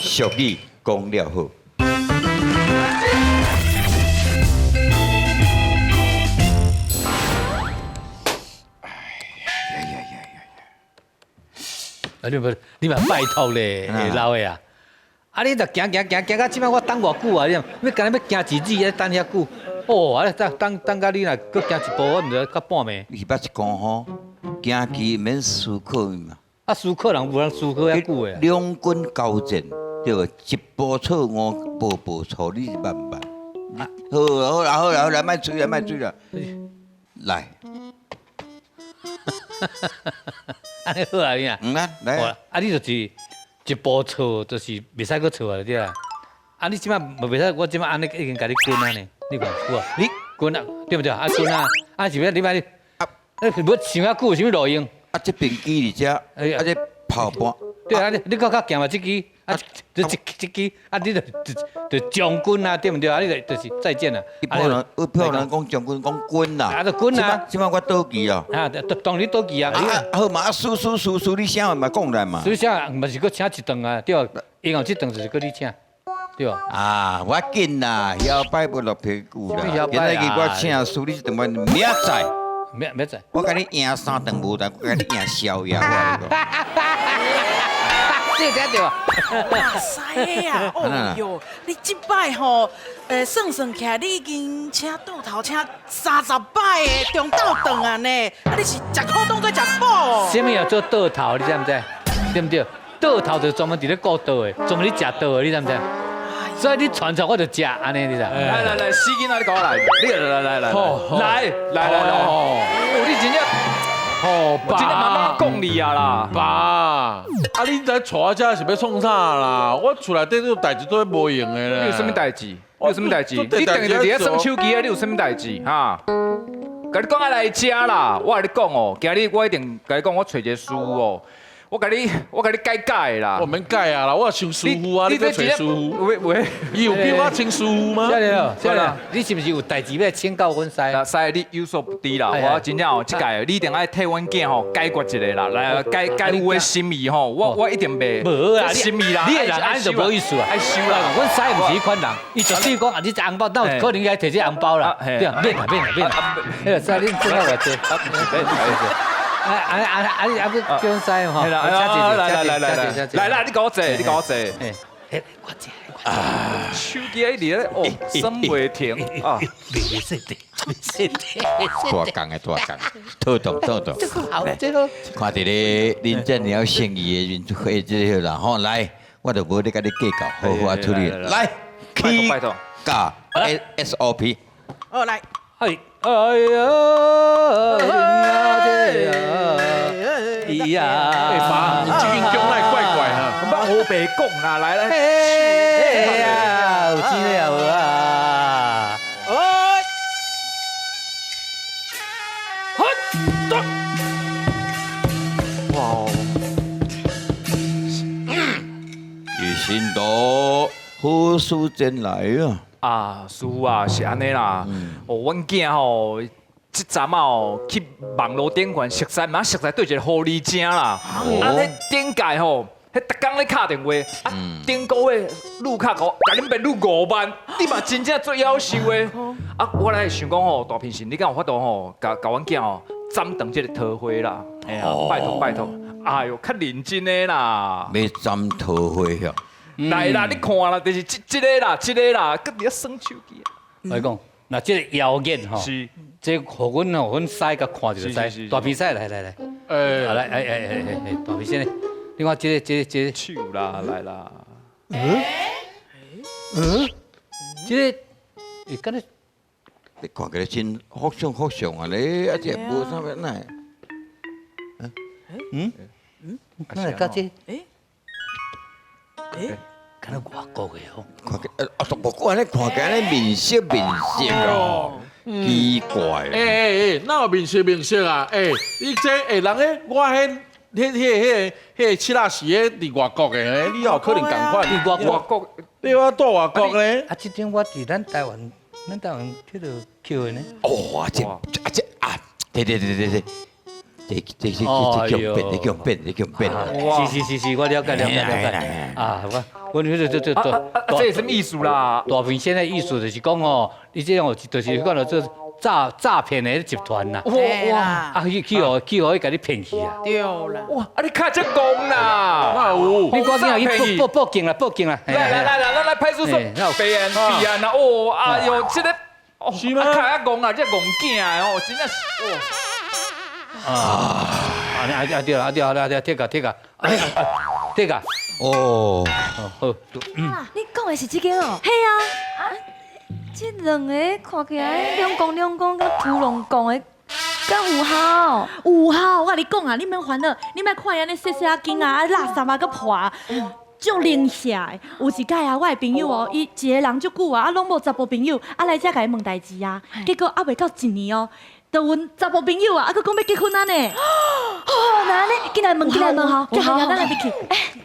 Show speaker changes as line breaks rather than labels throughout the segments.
俗語講了好。
啊你無你嘛拜託咧，老的啊！啊你就行行行行到這擺，我等偌久啊？你欲敢若欲行一日，等遐久。哦，啊等等等到你若閣行一步，我毋知較半暝。
你捌一講吼，行棋免思考嘛。
啊，思考人無人思考遐久的。
兩軍交戰，對無？一步錯誤，步步錯，你是捌毋捌？好啦好啦好啦好啦，莫追啦莫追啦，來。
按呢好啊你啊。
嗯啊，來啊。
啊你就是一步錯，就是袂使閣錯啊，對啊。啊你這擺無袂使，我這擺按呢已經共你滾啊呢，你看有啊？你滾啊，對毋對？啊滾啊，啊是欲你擺你，啊，欲想遐久有啥物路用？
啊這邊機佇遮，啊這炮盤。
對啊，你你閣較行嘛這支，啊，這這這支，啊你就就將軍啊，對毋對啊？你就就是再見啦。
伊漂人，漂人講將軍講軍啦。
啊，就軍啊。
這擺我倒棋啊。
啊，當你倒棋啊。
啊，好嘛，啊輸輸輸輸，你啥嘛講來嘛。
輸啥嘛是閣請一頓啊，對吧？以後這頓就是閣你請，對吧？
啊，無要緊啦，搖擺無落屁股啦。今仔日我請輸你這頓，我明仔載。
明明仔載。
我共你贏三頓無但，我共你贏宵夜。我共你講。
你聽著啊！
哇塞呀！哦喲，你這擺吼，算算起來，你已經請倒頭請30擺的中晝頓啊呢！啊，你是食苦當做食補哦。
啥物叫做倒頭？你知毋知？對毋對？倒頭就專門佇咧顧倒的，專門咧食倒的，你知毋知？所以你傳出我就食，按呢你知？
來來來，死囡仔你共我來，你來來來來來來來來，哦，你真正。
哦，
爸，真正媽媽講你啊啦，
爸，啊你來帶我遮是欲創啥啦？我厝內底這代誌都無閒的啦。
你有啥物代誌？你有啥物代誌？你定定佇咧耍手機啊？你有啥物代誌？哈？共你講愛來遮啦，我共你講哦，今日我一定共你講，我揣一個師傅哦。我共你解解啦。
我免解啊啦，我想師傅啊，你閣揣師傅。
喂喂，
伊有比我請師傅嗎？
少年，少年，你是毋是有代誌欲請教阮師？
師你有所不知啦，我真正哦，這屆你一定愛替阮囝吼解決一下啦，來解解有的心意吼，我一定袂。
無啊，
心意啦，
你的人按呢就無意思啊。
愛收啦，
阮師毋是彼款人，伊絕對講啊，你這紅包哪有可能愛提這紅包啦？對啊，免啦免啦免啦。彼個師你掙了偌濟？啊啊啊啊！你啊欲叫阮師吼？來
來來來來來來，你共我坐，你共我坐。
欸，我坐。
啊，手機一直咧哦，耍袂停啊。
袂使得，袂使得。
大工的大工，透動透動。
這個好，這個。
看佇咧林正了生意的面，這個啦吼，來，我就無咧共你計較，好好啊處理。來，
拜託
教 SOP。
哦，來。
哎。哎呀，呀！
哎爸，你這間宮來怪怪哈，
莫烏白講啦，來來。
哎呀，有錢了無啊？
哎，
好，哇！
一心多，何事前來啊？
啊，師傅啊，是按呢啦。哦，阮囝吼，這陣仔哦，去網路頂懸熟似，嘛熟似對一個狐狸精啦。啊，彼頂屆吼，彼逐工咧敲電話，啊，頂個月愈敲五，共恁爸愈5萬，你嘛真正足夭壽的。啊，我來想講吼，大平神，你敢有法度吼，共共阮囝吼斬斷這個桃花啦？哎呀，拜託拜託，哎喲，較認真的啦。
欲斬桃花遐？
來啦，你看啦，就是這這个啦，這个啦，閣佇咧耍手機。
我講，若這个妖眼吼，這予阮吼，阮師共看就知。大比賽來來來，欸，來，哎哎哎哎，大比賽，你看這個這個這個
手啦，來啦。
嗯？嗯？這个，會敢若？
你看起來真福相福相啊咧，啊這無啥物哪會？
嗯？嗯？哪會佮這？欸？欸？敢若外國的吼，
看起啊，不過按呢看起來面色面色哦，奇怪。
欸欸欸，哪有面色面色啊？欸，你這欸人彼我彼彼彼彼彼七仔是彼佇外國的，你有可能仝款？
佇外
國，
你我住外國咧。
啊，這張我佇咱台灣，咱台灣去佗抾的呢。
哦，這啊這啊，對對對對對，這這這這強變，這強變，這強變。
是是是是，我了解了解了解。啊，我你這這這
這是什麼意思啦？
大騙現在意思就是講哦，你這種就是講到這詐騙的集團啦。
哇哇！
啊去去予去予伊共你騙去啊！
對啦。
哇！啊你較這戇啦！
哪有？
你趕緊去報報報警啦！報警啦！
來來來來，咱來派出所備案備案啦！哦，哎喲，這個哦，
是嗎？
較較戇啊，這戇囝哦，真正是哦。
啊！啊啊對啦，啊對啊對，鐵個鐵個，鐵個。
哦，
好。
你講的是這間哦？
嘿啊。啊，這兩個看起來兩公兩公，佮屠龍公的，敢有效？
有效，我共你講啊，你免煩惱，你莫看伊按呢細細仔間啊，啊垃圾啊，閣破，足靈嚇的。有一擺啊，我的朋友哦，伊一个人足久啊，啊攏無查埔朋友，啊來遮共伊問代誌啊，結果猶未到一年哦，就阮查埔朋友啊，啊閣講欲結婚啊呢。
哦，那按呢，緊來問，緊來問吼，
好，咱來入去。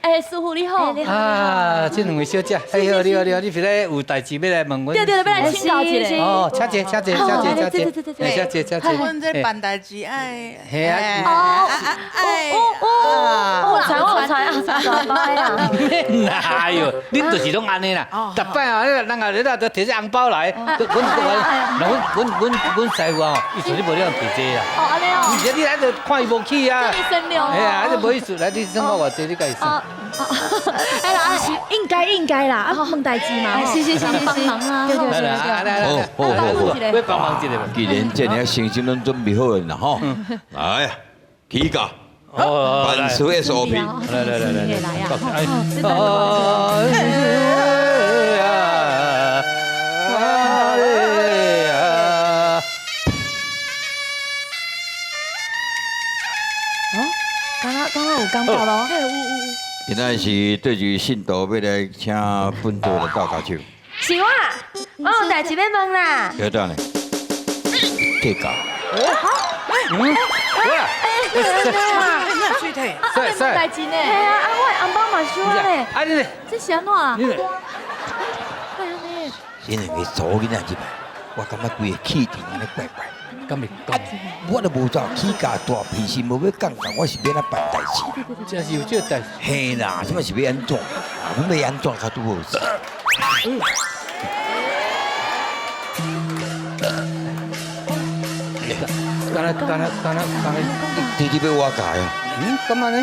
欸，師傅你好。
啊，這兩位小姐，哎呦，你好，你好，你是咧有代誌欲來問阮？
對對對，欲來請教一下。
哦，請坐，請坐，請坐，請坐，請坐，請坐。
阮這辦代誌愛。
嘿啊。
哦，哦哦，我知我知啊，大擺啊。
免啦，哎呦，恁就是攏按呢啦。逐擺啊，人啊，你若提這紅包來，阮阮阮阮阮師傅啊，伊絕對無咧提這啦。
哦，按呢哦。
你你來就看伊無起啊。
哎
呀，這無意思，來你算我偌濟，你家己算。
哎啦，應該應該啦，啊問代誌嘛，
是是是是幫忙啊，
對對對對，
來來，
好好好，
要幫忙一下。
既然這爾誠心攏準備好了啦，吼，來，起價，辦事 SOP，
來來來來來，
哦，剛剛剛剛有感覺囉，
有有有。
今仔是對住信徒欲來請本道來鬥跤手。
是我，我有代誌欲問啦。
幾多呢？計較。
嗯。
欸，水體。
啊，欲問代誌呢？
嘿啊，啊，我的紅包嘛收啊咧。
啊，你
這是按怎啊？
你。
這兩个查某囡仔入來，我感覺規个氣氛按呢怪怪。
敢會講？
我都無走起價大脾氣，無欲降價，我是欲按怎辦代誌？
真是有這個代誌。
嘿啦，這擺是欲按怎？阮欲按怎較拄好勢。
敢若敢若敢若敢若，
弟弟欲我教哦。
嗯，幹嘛呢？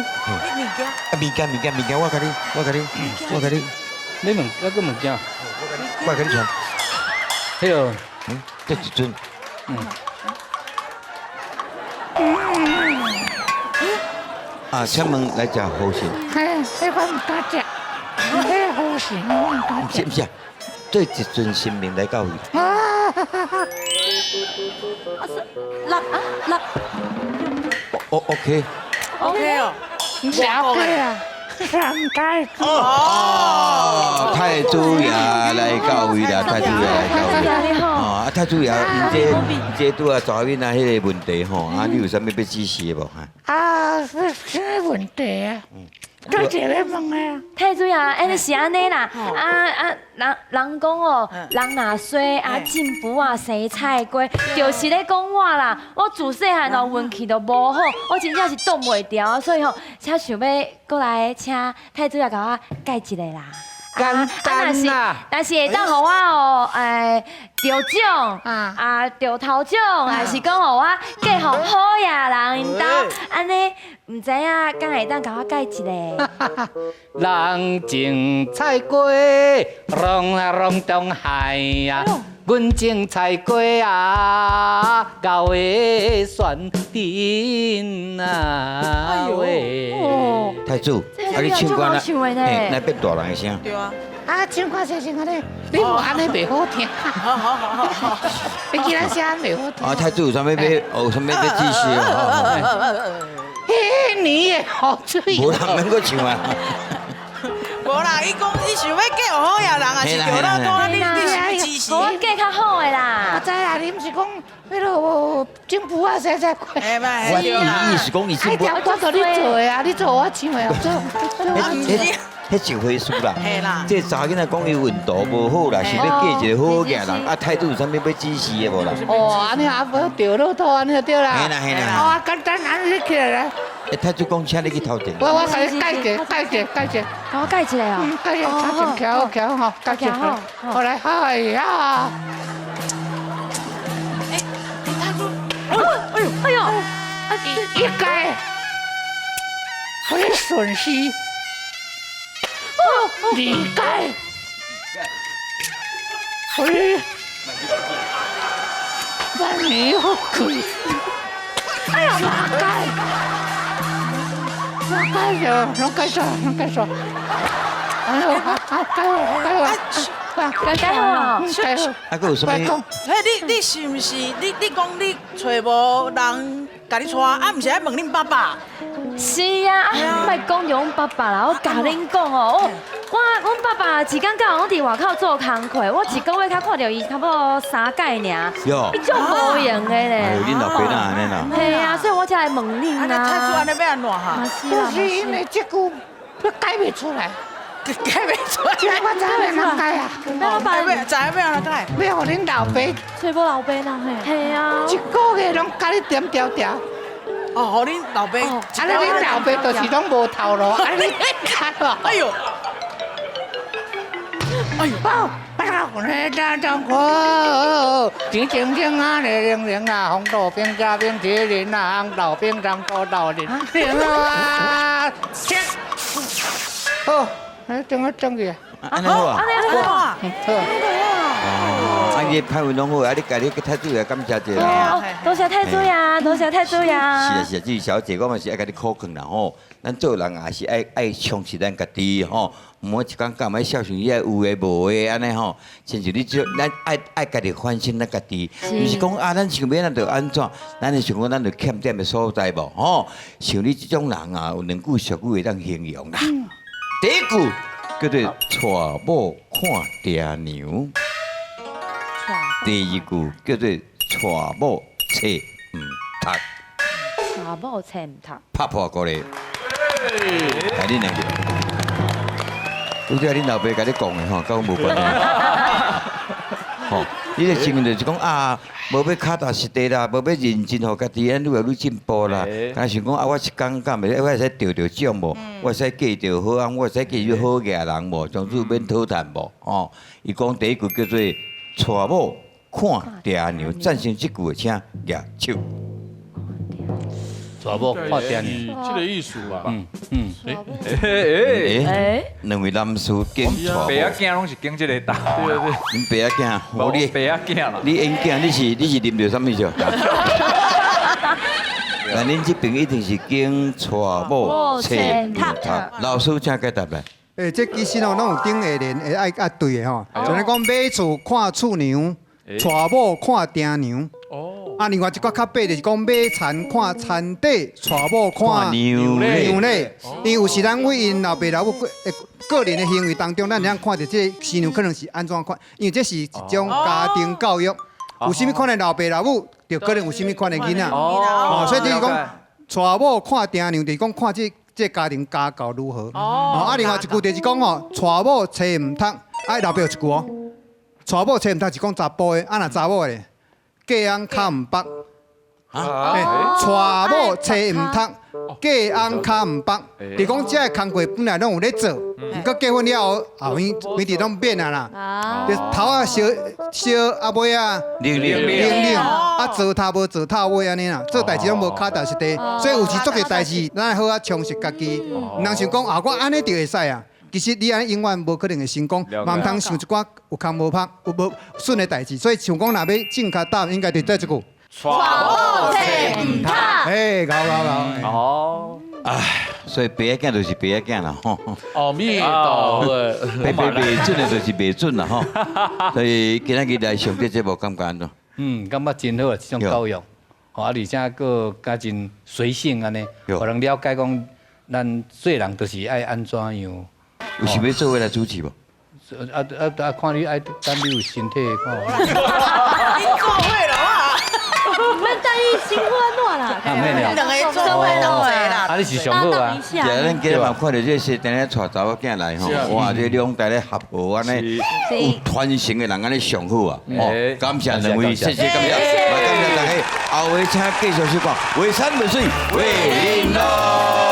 你物件？
啊，物件物件物件，我共你，我共你，我共你。
你問那個物件？
我共你傳。
彼個，
嗯，這一陣。嗯。啊，請問來食好食？
嘿，彼我毋敢食，彼好食我毋敢食。
毋是毋是，對一尊神明來到位。
啊，是六六。
哦，OK。
OK 哦。
唔是 OK 啊，三太子。
哦，太子爺來到位啦，太子爺來到位。哦，啊，太子爺，𪜶這拄仔查某囡仔彼个問題吼，啊，你有啥物欲指示的無？
啊，是啥問題啊？對一个問啊。
太子爺，欸，是按呢啦，啊啊，人人講哦，人若衰啊，進補啊，生菜瓜，就是咧講我啦。我自細漢哦，運氣都無好，我真正是擋袂牢，所以吼，才想欲過來請太子爺共我蓋一个啦。
簡單啦，
但是會當予我哦，得獎啊，得頭獎，還是講予我嫁予好野人𪜶兜，按呢，毋知影敢會當共我蓋一个？
人種菜瓜，攏啊攏中海呀，阮種菜瓜啊，𠢕的旋陣啊喂。
太子，啊你唱歌啦，來變大人的聲。
對啊。
啊，唱歌就是按呢，你無按呢袂好聽。
好好好好好。
你其他聲袂好聽。
啊，太子有啥物欲，有啥物欲指示哦？
嘿，你也好嘴。
無人免閣唱啊。
無啦，伊講伊想欲嫁予好野人，還是叫咱講你你是支持？
我嫁較好的啦。
我知啦，你毋是是講彼個政府啊，生菜粿。
我伊意思講伊進步。
我做你做的啊，你做我唱的，做。
彼一回事啦，這查囡仔講伊運動無好啦，是欲嫁一個好額人，啊態度有啥物欲指示的無啦？
哦，按呢啊無著落土按呢對啦。
嘿啦嘿啦。
哦，簡單按呢起來啦。
欸，太子講請你去頭前。
我共你蓋者，蓋者，蓋者。
共我蓋一個哦。
蓋者，頭前徛好徛好，蓋者。好來，哎呀。
欸，太子，哎呦，
哎呦，
一蓋，予你順時。二蓋，予你萬年富貴。哎呀，三蓋，三蓋就攏蓋煞，攏蓋煞。哎呦，啊，蓋好，蓋好，
蓋好啊，
蓋好。
啊，閣有啥物？
嘿，你是毋是？你講你揣無人共你娶，啊，毋是愛問恁爸爸？
是啊，啊，莫講著阮爸爸啦，我共恁講哦，阮爸爸一工到晚攏佇外口做工課，我一個月才看著伊差不多三擺爾，伊足無閒的咧。
哎，恁老爸哪按呢啦？
嘿啊，所以我才來問恁啊。
太子按呢欲按怎哈？
就是因為這句欲改袂出來，
改袂出來。
我知影欲按怎改啊？
老爸，
知影欲按怎改？
欲予恁老爸，
揣無老爸啦嘿。
嘿啊。
一個月攏共你點條條。
哦，予恁老爸，
啊，恁老爸就是攏無頭路，啊你看哦。
哎呦，哎呦，
静靜靜啊，零零啊，紅豆冰加冰淇淋啊，紅豆冰長豆豆淋淋啊，切，好，來轉啊轉去。
按呢好啊，
按呢好啊，
好。
啊，你歹運攏好啊，你共你太子爺感謝一下。
多謝太子爺，多謝太子爺。
是啊是啊，這位小姐，我嘛是愛共你考勸啦吼。咱做人也是愛充實咱家己吼，毋好一工到晚孝順遐有的無的按呢吼。親像你這，咱愛家己反省咱家己，毋是講啊，咱想欲按怎就按怎，咱是想講咱有欠點的所在無吼。像你這種人啊，有兩句俗語會當形容啦。第一句叫做娶某看爹娘。第二句叫做娶某冊毋讀，
娶某冊毋讀，
拍破鼓勵，來恁兩個，拄才恁老爸共你講的吼，佮阮無關係。吼，你的心就是講啊，無欲跤踏實地啦，無欲認真，予家己按愈來愈進步啦。敢想講啊，我一工敢會，我會使著著獎無？我會使嫁著好翁，我會使嫁著好額人無？從此免討趁無？吼，伊講第一句叫做娶某看爹娘，贊成這句的請舉手。
娶某看爹娘，
這個意思啊。
嗯嗯。
欸，兩位男士揀娶某。
爸仔囝攏是揀這個答。
對對。
恁爸仔囝，
無你爸仔囝啦。
你𪜶囝，你是啉著啥物酒？那恁這邊一定是揀娶某冊毋讀。老師請解答來。
欸，這其實哦，攏有頂下聯會愛愛對的吼。像你講買厝看厝娘，娶某看爹娘。哦。啊，另外一寡較白就是講買田看田底，娶某看
娘咧。
因為有時咱為𪜶老爸老母個人的行為當中，咱會當看著這個新娘可能是按怎款，因為這是一種家庭教育，有啥物款的老爸老母，就可能有啥物款的囡仔。哦。所以就是講，娶某看爹娘，就是講看這家庭家教如何。哦。啊，另外一句就是講吼，娶某冊毋讀，啊，老爸有一句哦，娶某冊毋讀是講查埔的，啊若查某的，嫁翁跤毋縛。娶某冊毋讀，嫁翁跤毋縛。就是講這个工課本來攏有咧做，毋過結婚了後，後面每直攏變啊啦。就頭仔燒燒啊尾仔冷冷，啊做頭無做頭尾按呢啦，做代誌攏無跤踏實地，所以有時做個代誌，咱愛好好充實家己，毋通想講啊，我按呢就會使啊。其實你按呢永遠無可能會成功，嘛毋通想一寡有空無拍、有無順的代誌。所以想講若欲正確答案，應該就這一句。
娶某冊毋讀。
哎，𠢕𠢕𠢕。
哦。
唉，所以爸仔囝就是爸仔囝啦吼。
哦，味道。
白白袂準的就是袂準啦吼。所以今仔日來上這節目感覺按怎？
嗯，感覺真好啊，這種教育，吼啊，而且閣較真隨性按呢，予人了解講，咱做人就是愛按怎樣。
有想欲做伙來主持無？
啊啊啊！看你愛等你有身體看。
你做伙了啊！
免在意辛苦按怎啦。
啊，免了。
兩个做伙同齊啦。
啊，你是上好啊。
是啊，咱今日嘛看著這是定咧帶查某囝來吼，哇！這兩代咧合和按呢，有傳承的人按呢上好啊！哦，感謝兩位，謝謝感謝，感謝大家。後尾請繼續收看《畫山問水，畫恁囉。